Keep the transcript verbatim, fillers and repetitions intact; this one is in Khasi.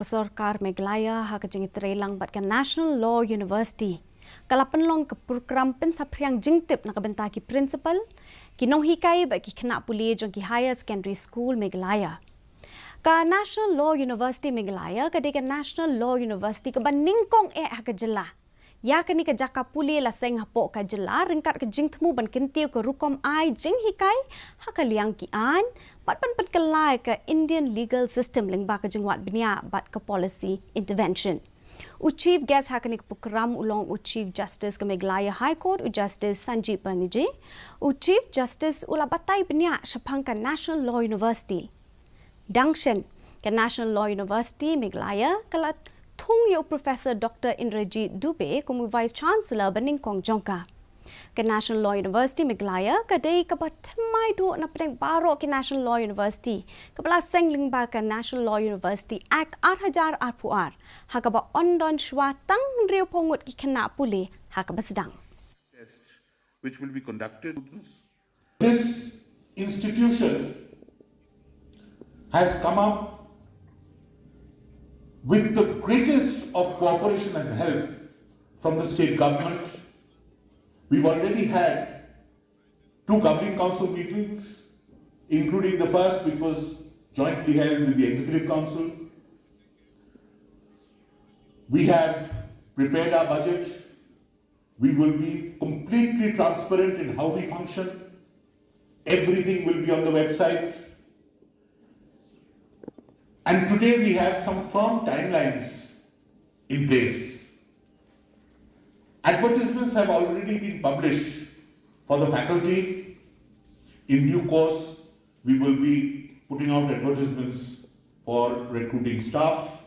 Sorkar Meghalaya ha ka jingïatreilang bad ka National Law University ka la pynlong ka prokram pynsaphriang jingtip na ka bynta ki principal, ki nonghikai bad ki khynnah pule jong ki Higher Secondary School Meghalaya. Ka National Law University Meghalaya ka dei ka National Law University kaba nyngkong eh ha ka jylla ïa kane ka jaka pule la seng hapoh ka jylla ryngkat ka jingthmu ban kyntiew ka rukom ai jinghikai ha ka liang ki aiñ bad ban pynkylla ïa ka Indian legal system lyngba ka jingwad bniah bad ka policy intervention. U Chief Guest ha kane ka prokram u long u Chief Justice ka Meghalaya High Court, u Justice Sanjeev Banerjee. U Chief Justice u la batai bniah shaphang ka National Law University. Dang shen, ka National Law University Meghalaya ka la thung ïa u Professor Doctor Indrajit Dubey kum u Vice Chancellor ba nyngkong jong ka. Ka National Law University Meghalaya ka dei kaba thymmai duh na pdeng baroh ki National Law University kaba la seng lyngba ka National Law University Act ar hajar arphew ar, ha kaba yn don shuwa tang hynriewphew ngut ki khynnah pule ha kaba sdang. Test which will be conducted. This institution has come up with the greatest of cooperation and help from the state government. We've already had two governing council meetings, including the first, which was jointly held with the executive council. We have prepared our budget. We will be completely transparent in how we function. Everything will be on the website. And today we have some firm timelines in place. Advertisements have already been published for the faculty. In due course, we will be putting out advertisements for recruiting staff.